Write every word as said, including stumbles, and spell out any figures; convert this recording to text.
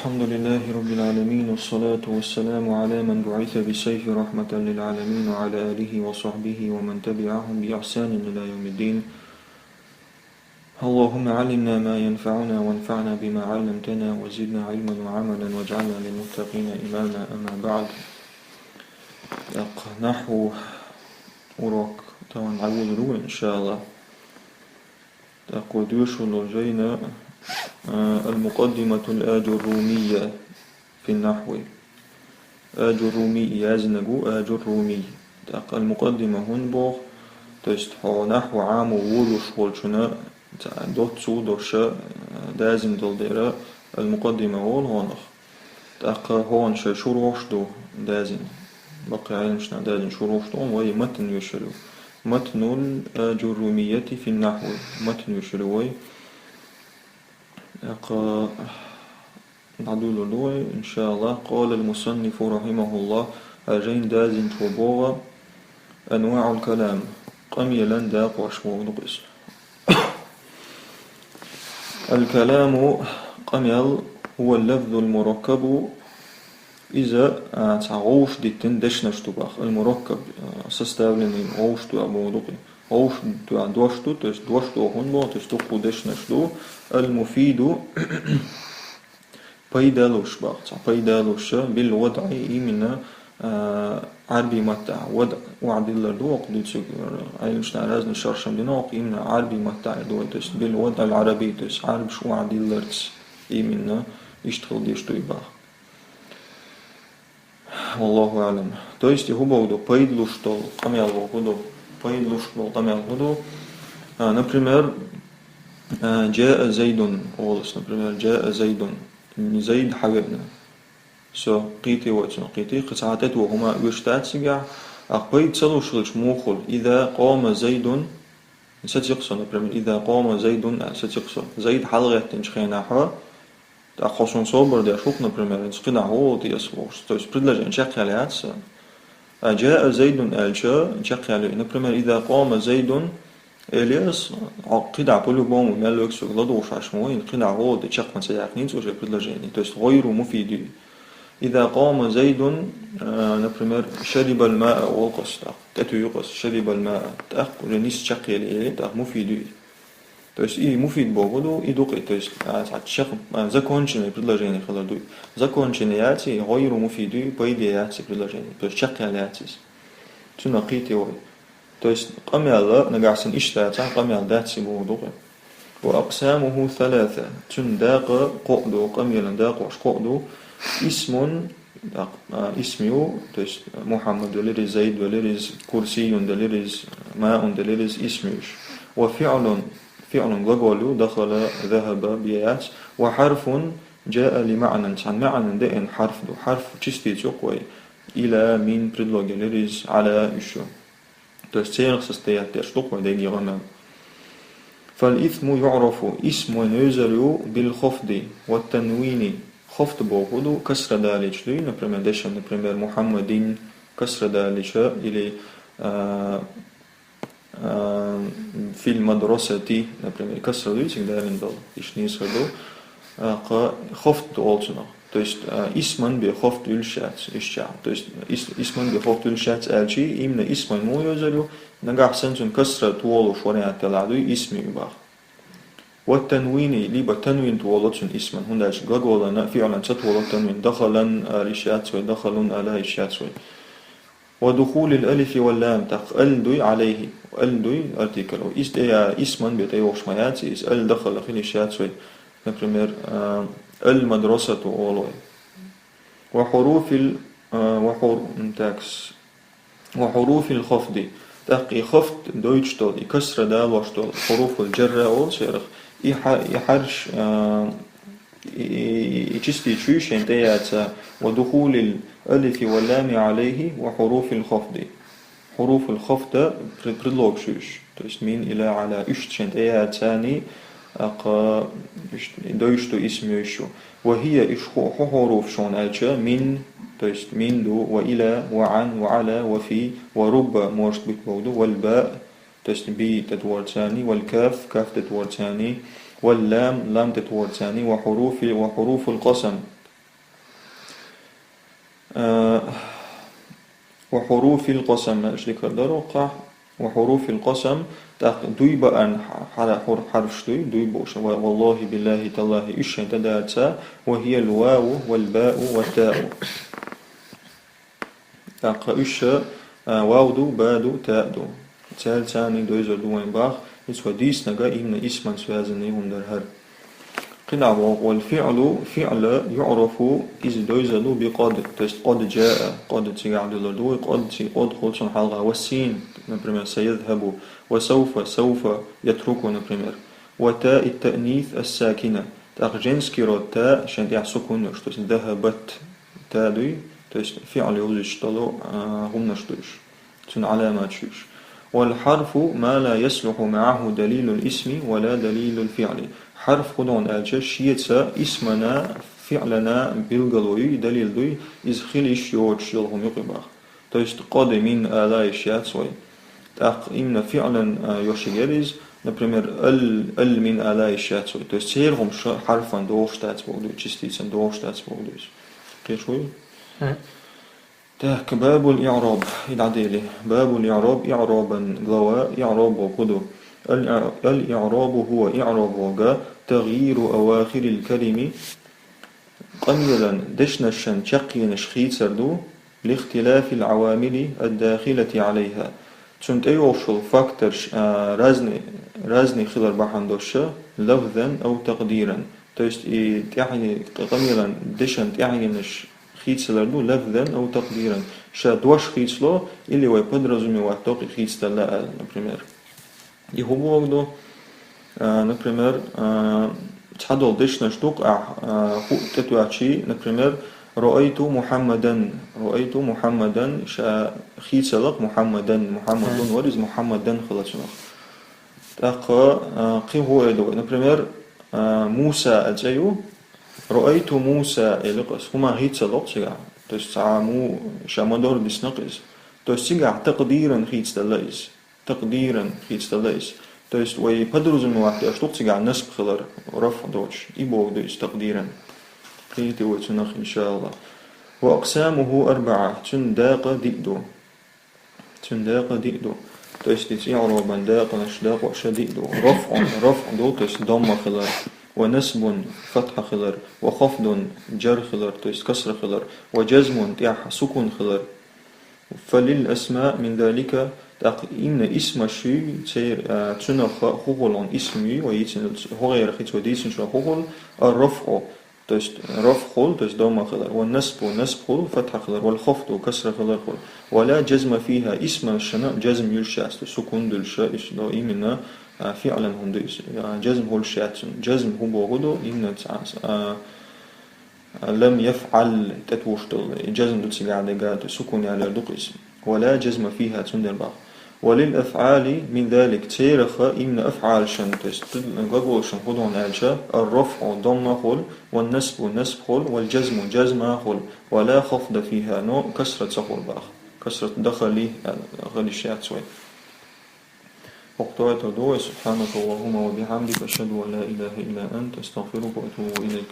الحمد لله رب العالمين، والصلاة والسلام على من بعث بالسيف رحمة للعالمين، وعلى آله وصحبه ومن تبعهم بإحسان إلى يوم الدين. اللهم علمنا ما ينفعنا، وانفعنا بما علمتنا، وزدنا علما وعملا، واجعلنا للمتقين إماما. أما بعد. Так, нахьу урок тахана дӀаволалур вай, иншааллах. ТӀаккха вай доьшур долу жайна, а, المقدمة الآجررومية في النحو. Аджурруми яздинарг ву, Аджурруми. ТӀаккха ал-мукъаддима хӀунда боху, то есть хьо нахьву Ӏамо волуш волчунна цхьа доцца а долуш, а, даздина долу дела ал-мукъаддима олу хьуна. ТӀаккха хьуна шайн шурухӀаш ду даздина. Баккхий Ӏеламнаха даздина шурухӀаш ду, вай матн вуьшур ву. Матнул Аджуррумийяти фин-нахьви. Матн вуьшур ву вай. ТӀаккха дӀадолалур ду вай, иншааллах. Къала ал-мусаннифу рахьимахуллах, хьажин даздинчо боху, анваӀул калам, къамелан дакъош боху ду-кх иза. Ал-каламу, къамел, хӀува лафзул мураккабу, иза, а, цхьа гӀовш диттина дешнаш ду боху, ал-мураккаб, а, составленный гӀовш ду боху ду-кх. ГӀовш ду, дош ду, то есть дош ду хӀунда боху, то есть дуккха дешнаш ду, ал-муфиду, пайда луш боху, цхьа пайда луш, бил вадъи, именно, а, Ӏарбий маттахь, вадъ, охьадиллар ду, оха дуьйцург, Ӏеламнаха разный шархьаш дина, оха именно Ӏарбий маттахь ду, то есть бил вадъ ал-Ӏараби, то есть Ӏарбаша охьадилларца, именно иштта хила деш ду и боху. Валлаху аълам. То есть, и хӀун боху ду, пайда луш долу къамел боху ду, пайда луш долу къамел боху ду. А, например, а, «Джаа Зайдун», олуш, например, «Джаа Зайдун». Зайд хьавеана. Со, кхийтий вай цунах, кхийтий, кхин цхьа тӀетоха хӀума оьшуш дац цигахь, а пайда ца луш хилча муха хуьлу? «Иза къома Зайдун», сацийкх со, например, «Иза къома Зайдун», а, сацийкх со. Зайд хьалагӀеттинчу хенахь, тӀаккха хьо суна собар деш ву-кх, например, хӀинца кхидӀа хӀун волу те ас бохуш. То есть предложение чекхъяла яц сан. А «Джаа Зайдун» аьлча, чекхъяла ю. Например, «Иза къома Зайдун» элира ас, хьо кхидӀа по-любому мел вуьгу соьга ладугӀуш Ӏаш ма ву, хӀинца кхидӀа хӀун волу те чекх ма ца яьккхинийца уже предложение. То есть гӀайру муфид ю. «Иза къома Зайдун», а, например, «шарибал маа» олу-кх ас тӀаккха. ТӀетуьйху ас «шарибал маа». ТӀаккха уже нийса чекхъели, тӀаккха муфид ю. То есть и муфид боху ду, и ду-кх, то есть, а, цхьа чекх-, а, законченное предложение хилар ду. Законченное яц и, гӀайру муфид ю, по идее яц и предложение. То есть чекхъяла яц иза. Цунах кхийтий вай. То есть къамел нагахь санна иштта яц, къамел дац и боху ду-кх. Ва акъсамуху саласа. Цуьнан дакъа кхоъ ду, къамелан дакъош кхоъ ду. Исмун, а, исм ю, то есть Мухьаммад далира иза, Зайд далира иза, курсиюн далира иза, маун далира иза, исм ю уьш. Ва фиълун, фиълун глагол ю, дахала, захаба, бен яц. Ва хьарфун джаа ли маънан, цхьана маънан деана хьарф ду. Хьарф частица ю-кх вай. Ила, мин, предлог ялира иза, Ӏала, уьш ю. То есть церах состоять деш ду-кх вай дерриге къамел. Фал исму юърафу, исм вайна вевзар ю, бил хофди ва танвини, хофт боху ду, касра далийча дуй, например, дешан, например, Мухьаммадин касра далийча, или, а, а, фил мадрасати, например, касра дуй, цига далийна долу, иштта нийса ду, а, кха хофт ду олу цунах. То есть, а, исман бен хофт вуьлуш яц, иштта. То есть ис-, исман бен хофт вуьлуш яц аьлчи, именно исман муха вевзар ю, нагахь санна цунна касра толуш вариант делахь дуй, исм ю боху. Ва танвини, либо танвин толо цунна исман, хӀунда аьлча глаголана, фиълан ца толо танвин, дахалан ала йиш яц вай, дахалун ала йиш яц вай. Ва духулил алифи вал лам, тӀаккха ал дуй, алейхи, ал дуй, артикль. Иза тӀе я-, исман бен тӀейогӀуш ма яц, иза ал дахала хила йиш яц вай. Например, а, ал мадрасату олу вай. Ва хьуруфил, а, ва хьур-, м, такс. Ва хьуруфил хофди. ТӀаккха и хофт дойтуш долу, и касра далош долу хьуруфул джарра олу церах. И хьа-, и хьарш, а, и, и, и чистий чуьйш шайн тӀе яца, ва духулил алифи ва лами алейхи ва хьуруфил хофди. Хьуруфул хофда пре-, предлогаш уьш. То есть мин, ила, ала, уьш шайн тӀе яцани, акха, уьш, дойтуш ду исм йойшу. Ва хия, уьш ху-, хӀу хьуруф шуна аьлча, мин, то есть мин ду, ва ила, ва ан, ва ала, ва фи, ва рубба, может быть, боху ду, вал ба, то есть би тӀетворцани, вал каф, каф тӀетворцани, вал лам, лам тӀетворцани, ва хьуруфи, ва хьуруфул къасам. А, «وحروف القسم», аьлча дика дара воккхахь. «وحروف القسم», тӀаккха дуй баан хьара-, хьур-, хьарфаш дуй, дуй бууш. «و-، والله بالله تالله», уьш шайн тӀадаьрца, «وهي الواو والباء والتاء». ТӀаккха уьш, а, вав ду, ба ду, таъ ду. Цаьрца царна дойзар ду вайн бах, иза хӀо дийцинарг именно исман связанный хӀума дар хӀара. Кхин дӀа боху: «والفعل», фиъл, «يعرف», иза дойзар ду, «بقد», то есть «قد جاء», «قد» цигахь дуьллур ду вай, «قد» ци-, «قد» хул цунна хьалха, «والسين», например, «سيذهب», «وسوف», «سوف يترك», например, «وتاء التأنيث الساكنة». ТӀаккха женский род «та» шайн тӀехь сукун йолуш, то есть «ذهبت», «та» дуй, то есть фиъл йовзуьйтуш долу, а, хӀуманаш ду уьш. Цуьнан Ӏаламаташ ю уьш. «والحرف ما لا يصلح معه دليل الاسم ولا دليل الفعل». Хьарф хӀун ду аьлча, шеца исмана, фиълана билгало юй, далил дуй, иза хила йиш йоцуш йолу хӀума юкъа бах. То есть «قد من» ала йиш яц вай. ТӀаккха именно фиълан, а, йо ши герз, например, «ال-», «ال من» ала йиш яц вай. То есть церан хӀумаш хьарфан догӀуш дац боху дуй, частицан догӀуш дац боху дуй иза. Кхеташ вуй? Так, «باب الإعراب», и дӀадели. «باب الإعراب», иъробан глава, иъроб боху ду. «الإع-، الإعراب هو», иъроб боху, «تغيير أواخر الكلم», къамелан дешнашан чаккхенаш хийцар ду, «لاختلاف العوامل الداخلة عليها». Цунна тӀейогӀуш йолу факторш, а, разный, разный хилар бахьана долуш, «لفظا أو تقديرا». То есть и тӀаьхье-, къамелан дешан тӀаьхьенаш хийцалур ду, «لفظا أو تقديرا». Ша дош хийцало, или вай подразумевать до кхин хийцадала аьлла, например. И хӀун боху ду, а, например, а, цхьадолу дешнаш ду-кх ахь, а, хӀуъа тӀетоьхчий, например, «رأيت محمدا», «رأيت محمدا», ша хийцало-кх «محمدا», «محمد» вара иза, «محمدا» хила цунах. ТӀаккха, а, кхин хӀун эр ду вай? Например, а, «Муса» а цӀе ю, «رأيت موسى» элира аса, хӀума хийцало-кх цигахь. То есть цхьа му-, ша ма-дарра дисна-кх иза. То есть цигахь «تقديرا» хийцадала иза. «تقديرا» хийцадала иза. То есть вай подразумевать деш ду-кх цигахь насб хилар, рафъ доцуш. И боху ду иза «تقديرا». Кхетий вай цунах, иншааллах. «وأقسامه أربعة», цуьнан дакъа диъ ду. Цуьнан дакъа диъ ду. То есть и иъробан дакъанаш, дакъош диъ ду. «رفع», рафъ ду, то есть домма хилар. «ونصب», фатхьа хилар. «وخفض», джар хилар, то есть касра хилар. «وجزم», тӀехь сукун хилар. «فللأسماء من ذلك», тӀаккха именно исмаш юй, цер-, а, цунах хӀу-, хӀун хуьлу, исм юй, вай йийцина, хӀокхерах хӀинца вай дийцинчух хӀун хуьлу, «الرفع», то есть рафъ хуьлу, то есть домма хилар, «والنصب», насб хуьлу, фатхьа хилар, «والخفض», касра хилар хуьлу. «ولا جزم فيها», исмашна джазм юьллуш яц, то есть сукун дуьллуш, иш до именно, а, фиълан хӀума ду иза, а, джазм хуьлуш яц цунна. Джазм хӀун боху ду, именно цхьа, а, «لم يفعل» тӀетухуш долу, и джазм ду цигахь дерг, то есть сукун ялор ду-кх иза. «ولا جزم فيها», цундела бах. «وللأفعال من ذلك», церах именно афъалшан, то есть глаголшан хӀун ду аьлча, «الرفع», домма хуьлу, «والنصب», насб хуьлу, «والجزم», джазм хуьлу, «ولا خفض فيها», но касра ца хуьлу бах. Касра дахале, а, хила йиш яц вай. ХӀокху тӀехь ду вай. سبحانك اللهم وبحمدك، أشهد أن لا إله إلا أنت، أستغفرك وأتوب إليك.